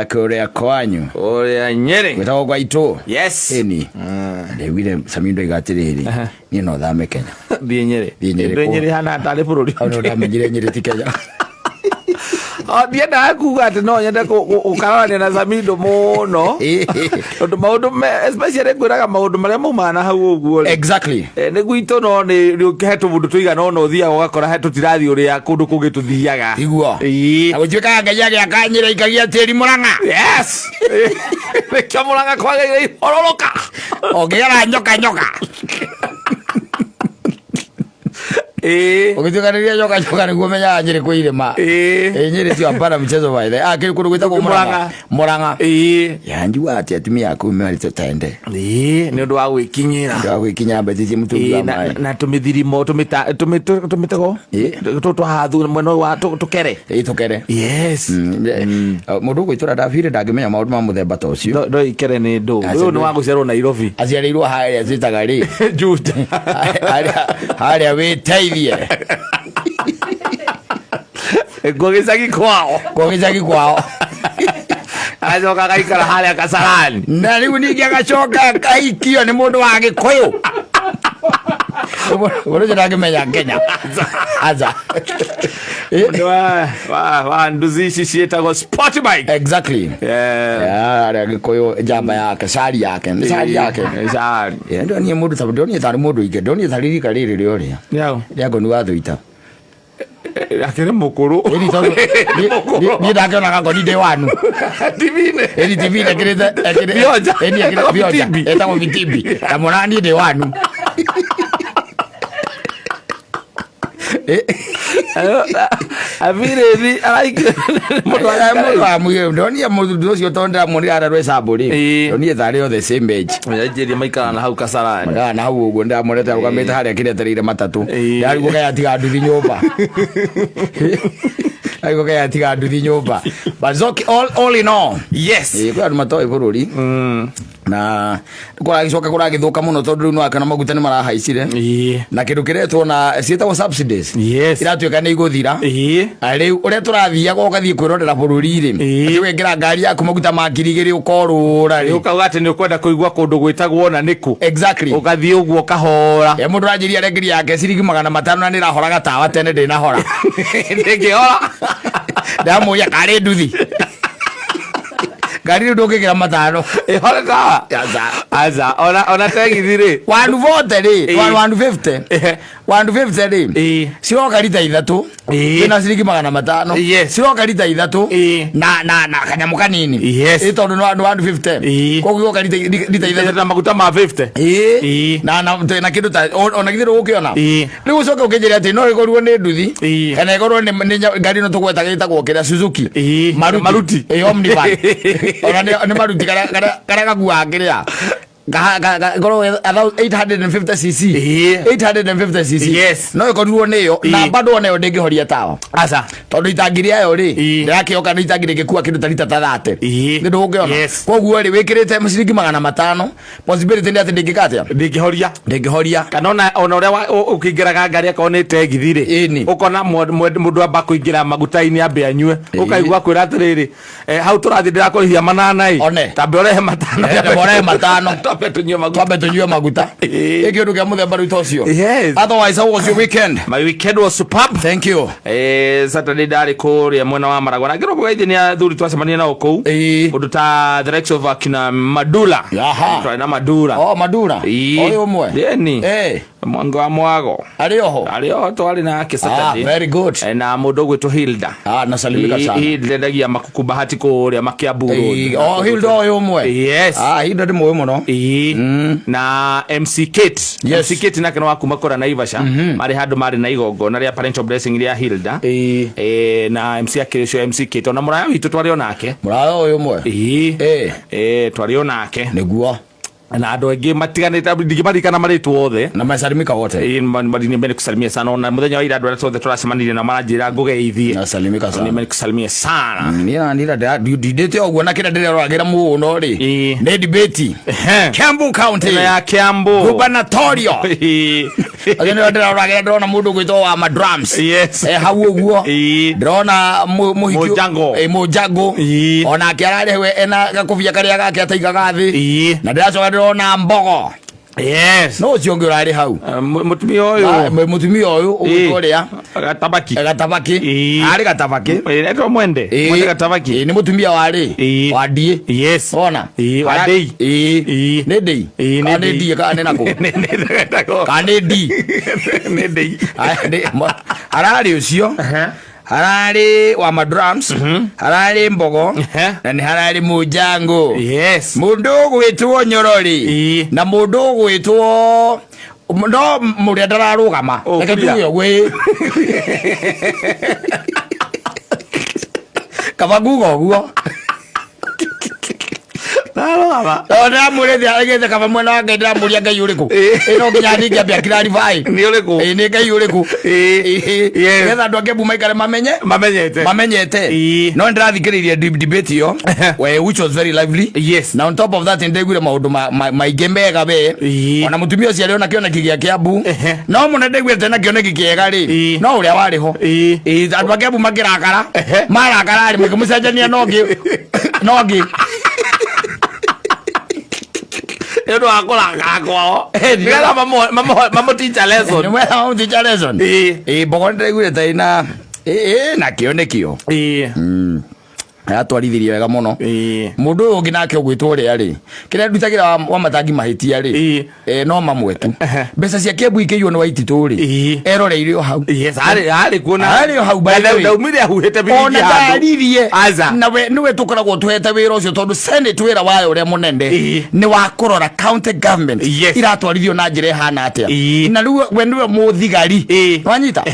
Kũrĩa kwanyu. Kũrĩa Nyĩrĩ. Gwĩtagwo gwa itũ. Yes. Ĩni. Ndaiguire Samindo oiga atĩrĩrĩ, niĩ no thame Kenya. Thiĩ Nyĩrĩ. Thiĩ Nyĩrĩ Ndĩ kũ? Nyĩrĩ hana tarĩ bũrũri. Hau nĩho ndamenyire Nyĩrĩ ti Kenya. O, ndiendaga kuga atĩ no nyende gũkararania na Samindo mũno. Tondũ maũndũ especially ngwĩraga maũndũ marĩa maumaga na hau ũguo rĩ. Exactly. Nĩ gwitũ no nĩ he tũmũndũ tũigana ũna ũthiaga ũgakora he tũtirathiĩ ũrĩa kũndũ kũngĩ tũthiaga. Tiguo. Ĩĩ. Na gũtuĩkaga Ngai agĩaka Nyĩrĩ aikagia tĩri Mũrang'a. Yes. Nĩkĩo Mũrang'a kwagĩrĩire ihororoka. Ũngĩgera nyoka nyoka. Ĩĩ. Ũgĩtuĩkanĩria nyoka nyoka nĩguo ũmenyaga Nyĩrĩ kwĩ irĩma. Ĩĩ. Ĩ Nyĩrĩ tio hapana mchezo by the. Ah, kĩrĩ kũndũ gwĩtagwo Mũrang'a. Mũrang'a. Ĩĩ. Ya njiguaga atĩ atumia a kũu marĩ tũtende. Ĩĩ, nĩ ũndũ wa gwĩkinyĩra. Ndio gwĩkinyĩra mbetithie mũtũngi wa Ĩĩ, na- maĩ. na tũmĩthirimo tũmĩtego Ĩĩ. tũtwahathu mwena ũyũ wa tũkere. Ĩ tũkere. Yes. Mũndũ ũgwĩtũra ndabire ndangĩmenya maũndũ ma mũthemba ta ũcio. Ndo ikere nĩ ndũ. Aca, Ũyũ nĩ ndũ. wa gũciarwo Nairobi. Aciarĩirwo harĩa twĩtaga rĩ. Juja. Harĩa harĩa wĩteithie. Nguo gĩcagi kwao. Kwa gĩcagi kwao. Agacoka agaikara harĩa Kasarani. Na rĩu ningĩ agacoka aikio nĩ mũndũ wa Gĩkũyũ. Mũndũ ũcio ndangĩmenya Kenya. Aca. Mũndũ wa nduthi ici ciĩtagwo sport bike. Exactly. Yeah. Yeah, harĩa Gĩkũyũ njamba yake, cari yake, nĩ cari yake. Cari. Yeah, ndonire mũndũ ta ndonire tarĩ mũndũ ingĩ, ndonire tarĩ rika rĩrĩ rĩa ũrĩa. Yaũ. Rĩa ngoni wa Thũita. Akĩrĩ mũkũrũ. Ĩni tondũ niĩ ndakĩonaga ngoni ndĩ wanu. TV-inĩ. Ĩni TV ekĩrĩte ekĩrĩte Bionja. Ĩni ekĩrĩte bionja. Vitimbi. Etagwo vitimbi. Na mwana niĩ ndĩ wanu. Abirĩthi araingĩra mũndũ Mũndũ wa mũgĩ ndonire mũndũ ũcio tondũ ndĩramuonire harĩa rwĩcambũ rĩ. Ĩĩ. Ndonire tarĩ o the same age. Anjĩria maikara na hau Kasarani. Makaa na hau ũguo ndĩramuonete arũgamĩte harĩa kĩretereire matatũ. Ĩĩ. Ndarigwo kaĩ atiga nduthi nyũmba. Ndarigwo kaĩ atiga nduthi nyũmba. But it's okay, all in all. Yes. Ĩĩ, kwĩ andũ matoĩ bũrũri na kũragĩcoka kũragĩthũka mũno tondũ rĩu nĩwakĩona maguta nĩ marahaicire Ĩĩ. na kĩndũ kĩretwo na ciĩtagwo subsidies Yes. iratuĩka nĩ igũthira Ĩĩ. Na rĩu ũrĩa tũrathiaga ũgathiĩ kwĩrorera bũrũri rĩ Ĩĩ. atĩ wekĩra ngari yaku maguta ma 2000 ũkorũra rĩ Ũkauga atĩ nĩ ũkwenda kũigua kũndũ gwĩtagwo na nĩkũ. Exactly. Ũgathiĩ ũguo ũkahora. E mũndũ aranjĩria arengeri yake ciringi 500 na nĩrahoraga tawa tene ndĩnahora. Ndĩngĩhora. Ndamũria karĩ nduthi. Ngari rĩu ndũngĩkĩra 500. Ĩhore tawa. Aca. Aca. Ona tegithi rĩ. 140 rĩ, Ĩĩ. 150. Ehe. 150 rĩ. Ĩĩ. Ciroka rita 3. Ĩĩ. Wĩna ciringi 500. Yes. Ciroka rita 3. Ĩĩ. Na kanyamũ kanini. Yes. Ĩ tondũ nĩ 150. Ĩĩ. Koguo igoka rita 3. Na maguta ma 50. Ĩĩ. Ĩĩ. Na kĩndũ ta ona githĩ ndũgũkĩona. Ĩĩ. Rĩu ũcoke ũkĩnjĩre atĩ no ĩgũrwo nĩ nduthi Ĩĩ. kana ĩgũrwo nĩ ngari ĩno tũgwetaga ĩtagwo kĩrĩa Suzuki. Ĩĩ. Maruti. Maruti. Ĩĩ, Omnivan. Ona nĩ maruti karĩa gakuaga kĩrĩa. Ĩkoragwo 850 cc. Ĩĩ. 850 cc. Yes. No ĩkorirwo nĩyo na Ĩĩ. bado ona ĩyo ndĩngĩhoria tawa. Aca. Tondũ itangi rĩayo rĩ Ĩĩ. rĩrakĩoka nĩ itangi rĩngĩkua kĩndũ ta rita ta 30. Ĩĩ. Nĩ ndũgũkĩona. Yes. Koguo rĩ wĩkĩrĩte ciringi 500 possibility nĩ atĩ ndĩngĩka atĩa? Ndĩngĩhoria. Ndĩngĩhoria. Kana ona ũrĩa ũkĩingĩraga ngari akorwo nĩ tegithi rĩ. Ĩni. Ũkona mũndũ amba kũingĩra maguta-inĩ ambe anyue. Ĩĩ. Ũkaigua kwĩra atĩrĩrĩ, hau tũrathiĩ ndĩrakũrĩhia 8 ĩ. One. Tambe ũrehe 5. Tambe ũrehe 5. Twambe tũnyue maguta. Twambe tũnyue maguta. Ĩĩ. Ĩ kĩũndũ kĩa mũthemba rĩu ta ũcio. Yes. Otherwise, how was your weekend? My weekend was superb. Thank you. Saturday ndarĩ kũrĩa mwena wa Maragwa na ngĩrwo kũgeithia nĩ athuri twacemania nao kũu. Ĩĩ. Mũndũ ta the likes of akina Madula. Aha. Twarĩ na Madula. Oh, Madura. Ĩĩ. Ũyũ ũmwe. Ĩni. Eh. Mwango wa Mwago. Arĩ oho. Arĩ oho twarĩ nake Saturday. Ah, very good. Na mũndũ ũgwĩtwo Hilda. Ah, nasalimika sana. Hilda endagia makuku bahati kũrĩa Makiambu Road. Ĩĩ, oh, Hilda ũyũ ũmwe. Yes. Ah, Hilda ndĩmũĩ mũno. Ĩĩ. Na MC Kate. Yes. MC Kate nake nĩ wa kuma kũrĩa Naivasha. Marĩ handũ marĩ na igongona rĩa parental blessing rĩa Hilda. Ĩĩ. Na MC akĩrĩ ũcio MC Kate. Ona mũraya witũ twarĩ o nake. Mũraya ũyũ ũmwe. Ĩĩ. Ĩĩ. Twarĩ o nake. Nĩguo. Na andũ aingĩ matiganĩte ndingĩmaririkana marĩtwa othe. Na masalimika wote. Ĩĩ, nimekusalimia sana. Ona mũthenya wa ira andũ arĩa tuothe tũracemanirie na maranjĩra ngũgeithie. Nasalimika sana. Nimekusalimia sana. Niĩ nira ndindĩte ũguo na kĩrĩa ndĩreroragĩra mũno rĩ nĩ debate Kiambu County. Ĩno ya Kiambu. Gubernatorial. Acio nĩo ndĩreroragĩra, ndĩrona mũndũ ũgwĩtwo wa madrums hau ũguo. Ndĩrona mũhiki. Mũjango. Mũjango. Onake ararĩ we ena gakũbia karĩa gake ataigaga thĩ. Na ndĩracoka ndĩrona Mbogo. No ũcio ũngĩ ũrarĩ hau. Mũtumia ũyũ. Mũtumia ũyũ ũgwĩtwo ũrĩa. Gatabaki. Gatabaki. Arĩ Gatabaki. Etwo Mwende. Mwende Gatabaki. Nĩ mũtumia warĩ wa ndiĩ. Ona. Wa ndĩi. Nĩ ndĩi. Nĩ Kana nĩ ndĩi. ndiĩ kana nĩ nakũ? Nĩ Kana nĩ ndii? Nĩ ndĩi. Aya, hararĩ ũcio, hararĩ wa madrums, hararĩ Mbogo, na nĩ hararĩ Mũjango. Mũndũ ũgwĩtwo Nyorori na mũndũ ũgwĩtwo no mũrĩa ndararũgama. Oh, Reke Kuria. tuge ũguo, ĩĩ. Kaba nguga ũguo. Ndarũgama. No ndĩramũrĩte agĩte kaba mwena wa Ngai, ndĩramũria Ngai ũrĩkũ. Ĩ no nginya ndingĩambia clarify. Nĩ ũrĩkũ? Ĩ nĩ Ngai ũrĩkũ? Nĩgetha andũ a Kiambu maikare mamenye Mamenyete. Mamenyete. No ndĩrathikĩrĩirie debate ĩyo which was very lively. Na on top of that nĩndaiguire maũndũ maingĩ mega we. Ona mũtumia ũcio arĩ ona kĩoneki gĩa Kiambu. No mũno ndaiguire tena kĩoneki kĩega rĩ no ũrĩa warĩ ho. Ĩĩ, andũ a Kiambu makĩrakara. Marakara rĩ, makĩmũcenjania no ngĩ. Nĩ ũndũ wa kũrakara kwao. Nĩgetha mamũteach lesson. Nĩmetha mamũteach lesson. Ĩĩ, Mbogo nĩndĩraiguire ta ĩna ĩna kĩonekio. Aratwarithirie wega mũno. Mũndũ ũyũ ũngĩ nake ũgwĩtwo ũrĩa rĩ, kĩrĩa ndutagĩra wa matangi mahĩtia rĩ, no mamwe tu. Mbeca cia Kiambu ikĩiywo nĩ Waititũ rĩ, eroreire o hau. Yes, arĩ kuo na Arĩ o hau, by the way. Ndaumire ahuhĩte biringi Ona handũ. ndaririe. Aca. Na we niwe tũkoragwo tũhete wĩra ũcio, tondũ Senate wĩra wayo ũrĩa mũnene nĩ wa kũrora county government iratwarithio na njĩra ĩhana atĩa. Na rĩu we nĩwe mũthigari. Wanyita?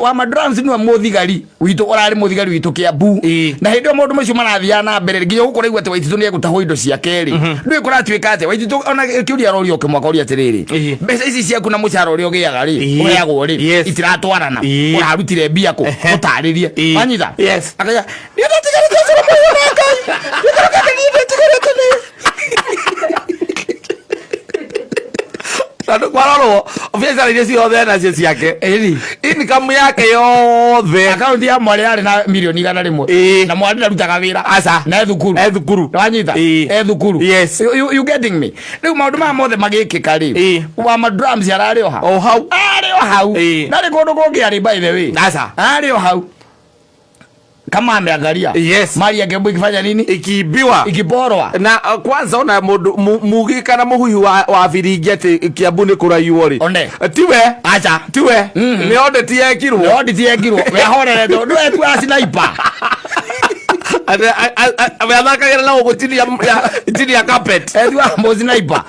Wa madrums nĩwe mũthigari witũ, ũrarĩ mũthigari witũ Kiambu. Na hĩndĩ ĩyo maũndũ macio marathiaga na mbere, nginya gũkũ ũraigua atĩ Waititũ nĩ egũtahwo indo ciake rĩ, ndũĩ kũratuĩka atĩa. Waititũ ona kĩũria arorio kĩmwe, akoria atĩrĩrĩ, mbeca ici ciaku na mũcara ũrĩa ũgĩaga rĩ, ũheagwo rĩ, itiratwarana. Ũrarutire mbia kũ? Ũtarĩrie. Wanyita? Yes. Akauga niĩ ndatigarĩte cũrũ mũyũ na Ngai ndĩkarũkate, niĩ ndatigarĩte nĩ Tondũ kwarorwo biacara iria ciothe nacio ciake, income yake yothe. Akaunti ya mwarĩ yarĩ na mirioni 100. Na mwarĩ ndarutaga wĩra. Aca. Na e thukuru. E thukuru. Wanyita? E thukuru. Yes. You getting me? Rĩu maũndũ maya mothe magĩkĩka rĩ, wa madrums ararĩ o ha? O hau. Arĩ o hau. Ndarĩ kũndũ kũngĩ arĩ, by the way. Aca. Arĩ o hau kama ameangalia mali ya Kiambu ikifanya nini? Ikiibiwa. Ikiporwa. Na kwanza ona mundu mugi kana muhuhi wa biringi ati Kiambu ni kuraiywo ri, One. Tiwe. Aca. Tiwe, ni audit yekirwo. Nĩ audit yekirwo, we ahorerete ndũ etua sniper. Ate we athakagira na gũkũ chini chini ya carpet. Etua mũ sniper.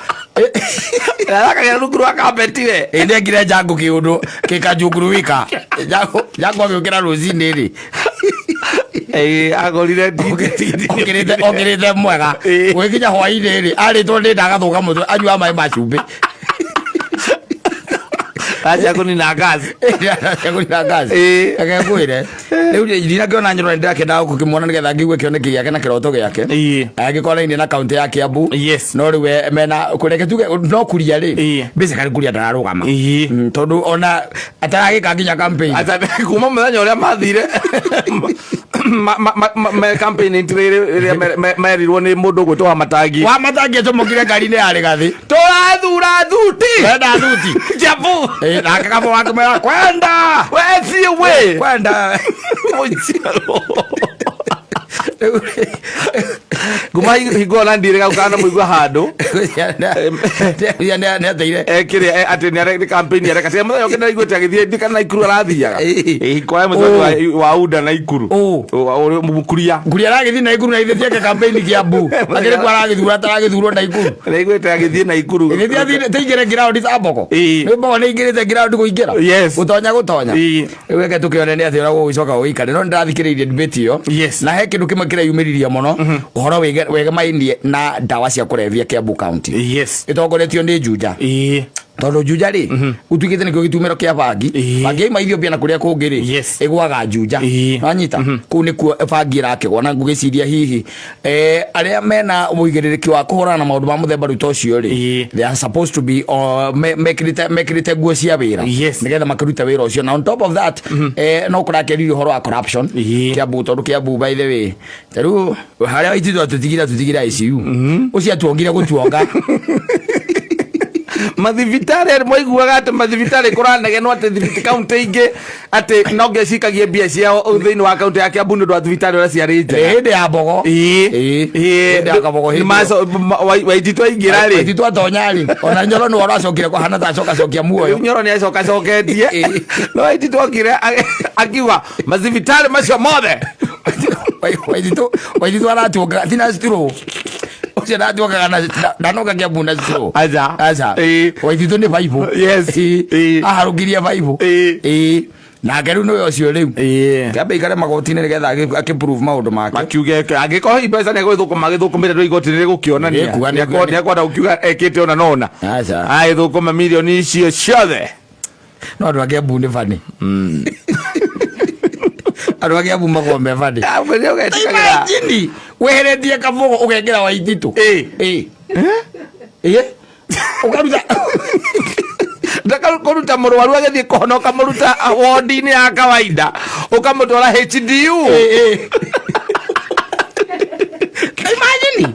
Athakagira rungu rwa carpet we. Ĩ nĩekire njangu kĩũndũ kĩkanjunguruwika njangu njangu agĩũkĩra rũcinĩ rĩ. Agorire. Okĩrĩte mwega. Gwĩkinya hwainĩ rĩ, arĩtwo nĩ ndagatũka mũtwe, anyua maĩ ma cumbĩ. Acha kũnina gas. Kũnina gas. Reke ngwĩre, rĩu ndinakĩona Nyoro, nĩndĩrakĩendaga gũkĩmuona nĩgetha ngigue kĩoneki gĩake na kĩroto gĩake. Angĩkorwo raini na kaunti ya Kiambu. No rĩu mena kũreke tuge no Kuria rĩ, basically Kuria ndararũgama. Tondũ ona ataragĩka nginya campaign. Ata kuma muthenya ũrĩa mathire campaign ĩrĩa merirwo nĩ mũndũ ũgwĩtwo wa matangi. Wa matangi acomokire ngari-inĩ ya Rĩgathĩ. Tũrathura thuti. Kwenda thuti. Kiambu. Nake kaba wakĩmwĩra kwenda. We thiĩ we. Kwenda. Mũciaro. Kuma hingo ona ndirĩ gau kana mũigua handũ. Nĩ ateire. Ekire atĩ nĩ campaign areka tiga mũthenya ũngĩ ndaiguĩte agĩthiĩ ndikana Naikuru arathiaga. Hingo ya mũthenya wa UDA Naikuru. Mũkuria. Kuria aragĩthiĩ Naikuru na ithe tieke campaign Kiambu, akĩrĩ kwa aragĩthura ataragĩthurwo Naikuru. Ndaiguĩte agĩthiĩ Naikuru. Ithe taingĩre ground ta Mbogo. Nĩ Mbogo nĩ ingĩrĩte ground kũingĩra. Gũtonya gũtonya. Rĩu reke tũkĩone nĩ atĩa ũrĩa gũgũcoka gũgĩikare, no nĩndĩrathikĩrĩirie debate ĩyo. Na he kĩndũ kĩmwe kĩreyumĩririe mũno, ũhoro wĩgiĩ Wegemainie na ndawa cia kũrebia Kiambu County. Ĩtongoretio nĩ Juja. Tondũ Juja rĩ, gũtuĩkĩte nĩkĩo gĩtumĩro kĩa bangi. Bangi yauma Ethiopia na kũrĩa kũngĩ rĩ, ĩgwaga Juja. Wanyita kũu nĩkuo bangi ĩrakĩgwa, na ngũgĩciria hihi arĩa mena mũigĩrĩrĩki wa kũhũrana na maũndũ ma mũthemba rĩu ta ũcio rĩ, they are supposed to be mekĩrĩte nguo cia wĩra, nĩgetha makĩrute wĩra ũcio. Na on top of that, no kũrakĩririe ũhoro wa corruption Kiambu, tondũ Kiambu, by the way, tarĩu harĩa Waititu atũtigire, atũtigire ICU, ũcio atuongire gũtuonga. Mathibitarĩ, mwaiguaga atĩ mathibitarĩ kũranegenwo atĩ kaunti ingĩ atĩ no nginya cikagie mbia ciao thĩinĩ wa kaunti ya Kiambu nĩ ũndũ wa thibitarĩ ũrĩa ciarĩ njega. Hĩndĩ ya Mbogo. Hĩndĩ ya Kabogo, hĩndĩ ĩyo. Waititu aingĩra rĩ, Waititu atonya rĩ, ona Nyoro nĩwe ũracokire kũhana ta acokacokia muoyo. Rĩu Nyoro nĩ acokacoketie, no Waititu okire akiuga mathibitarĩ macio mothe. Waititu aratuongaga tina straw, ũcio ndatuongaga ndanoka Kiambu na straw. Aca. Aca. Waititu nĩ baibũ. Aharũkirie baibũ. Nake rĩu nĩwe ũcio rĩu kĩambe ikare magoti-inĩ nĩgetha akĩ-prove maũndũ make. Makiuge angĩkorwo hihi mbeca nĩ gwĩthũkũma agĩthũkũmĩte ndũ igoti nĩ rĩgũkĩonania. Nĩekwenda gũkiuga ekĩte ona nona. Aca. Agĩthũkũma mirioni icio ciothe. No andũ a Kiambu nĩ bani, andũ a Kiambu makoragwo me bani. Ũgetĩkagĩra. Imagine weheretie Kabogo ũgekĩra Waititu. Ĩ ũkaruta Kũruta mũrwaru agĩthiĩ kũhona, ũkamũruta wondi-inĩ ya kawaida ũkamũtwara HDU. Ĩ. Imagine.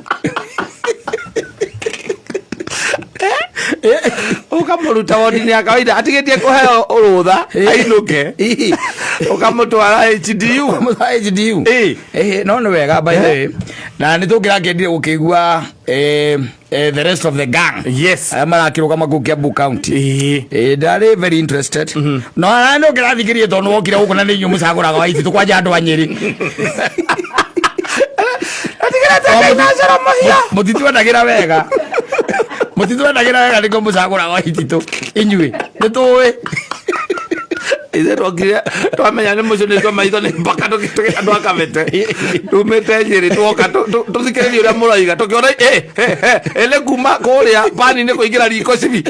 Ũkamũruta wondi-inĩ ya kawaida atigĩtie kũheo rũtha ainũke, ũkamũtwara HDU. Ũkamũtwara HDU. No nĩ wega, by the way, na nĩ tũngĩrakendire gũkĩigua the rest of the gang arĩa marakĩrũgama kũu Kiambu County. Ndarĩ very interested, no ara no kĩrathikĩrie tondũ wokire gũkũ na nĩ inyuĩ mũcagũraga Waititu kwanja andũ a Nyĩrĩ. Atigĩrĩte Ngai na Coro Mũhia. Mũtitwendagĩra wega, mũtitwendagĩra wega, nĩkĩo mũcagũraga Waititu inyuĩ, nĩ tũĩ. Ithuĩ twokire twamenya nĩ mũcũnĩtwo maitho nĩ mpaka andũ a Kabete tumĩte Nyĩrĩ, twoka tũthikĩrĩrie ũrĩa mũroiga, tũkĩona ĩ nĩ kuma kũrĩa pani-inĩ kũingĩra riko cibi.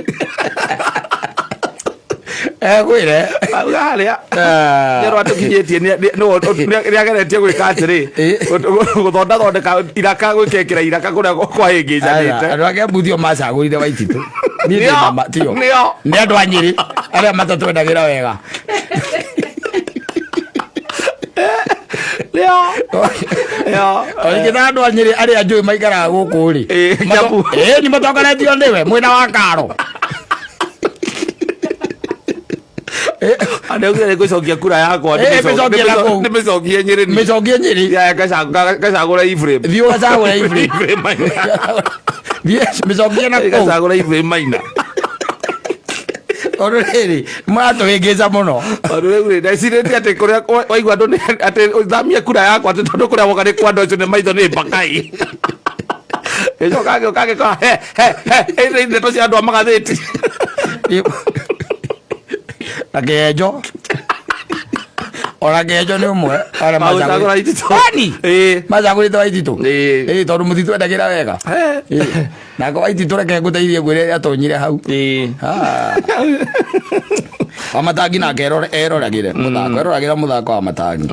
Kwĩre. Auga harĩa Ah. Nyoro atũkinyĩtie nĩ ageretie gwĩka atĩrĩ, gũthondathondeka iraka, gwĩkekĩra iraka kũrĩa kwahĩngĩcanĩte. Andũ a Kiambu tio macagũrire Waititu. Niĩ ndĩ Nĩo, na ma- tio. Nĩo. Nĩ andũ a Nyĩrĩ arĩa matatwendagĩra wega. Nĩo, nĩo. Ingĩ na andũ a Nyĩrĩ arĩa njũĩ maikaraga gũkũ rĩ, Kiambu. Nĩ matongoretio nĩwe mwena wa Karo. Andĩ nĩ ngũcokia kura yakwa. Mĩcokie na kũu. Ndĩmĩcokie Nyĩrĩ niĩ. Mĩcokie Nyĩrĩ. Ya, ngacagũra Ephraim. Thiĩ ũgacagũra Ephraim. Ephraim Maina. Thiĩ mĩcokie na kũu. Ngacagũra Ephraim Maina. Tondũ rĩrĩ mũratũhĩngĩca mũno. Tondũ rĩu rĩ, ndecirĩtie atĩ kũrĩa waigua andũ atĩ thamie kura yakwa atĩ tondũ kũrĩa woka nĩ kwa andũ acio nĩ maitho nĩ mbakai, gĩcoka gĩũka gĩkora he he he ĩ ndeto cia andũ a magathĩti. Na kĩenjo, ona kĩenjo nĩ ũmwe arĩa Magũcagũra Waititu. Kwani? Macagũrĩte Waititu. Tondũ mũtitwendagĩra wega. Nako Waititu, reke ngũteithie ngwĩre, atonyire hau. Ah. Wa matangi nake eroragĩre mũthako, eroragĩra mũthako wa matangi.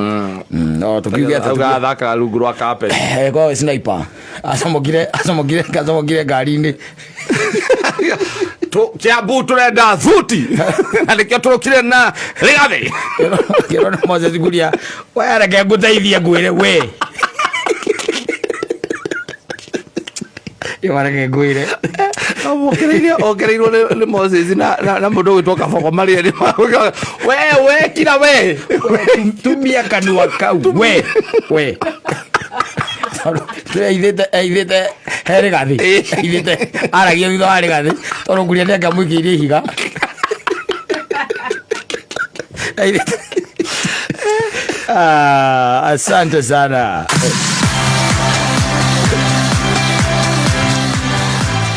No tũkiuge atĩ Auga athakaga rungu rwa carpet. Kwa sniper acomokire ngari-inĩ. Kiambu turenda thuti na nĩkĩo tũrũkire na Rigathi. Kĩrona Moses Kuria, we reke ngũteithie ngwĩre, we Iwa reke ngwĩre. Ongereirwo nĩ Moses na mũndũ ũgwĩtwo Kabogo marĩ erĩ we we kira we. Tumia kanua kau we we aithĩte aithĩte he Rigathi, aithĩte aragia thutha wa Rigathi tondũ Kuria nĩ angĩamũikĩirie ihiga. Aithĩte. Ah, asante sana.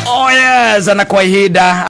Oh yes, na kwa ihinda.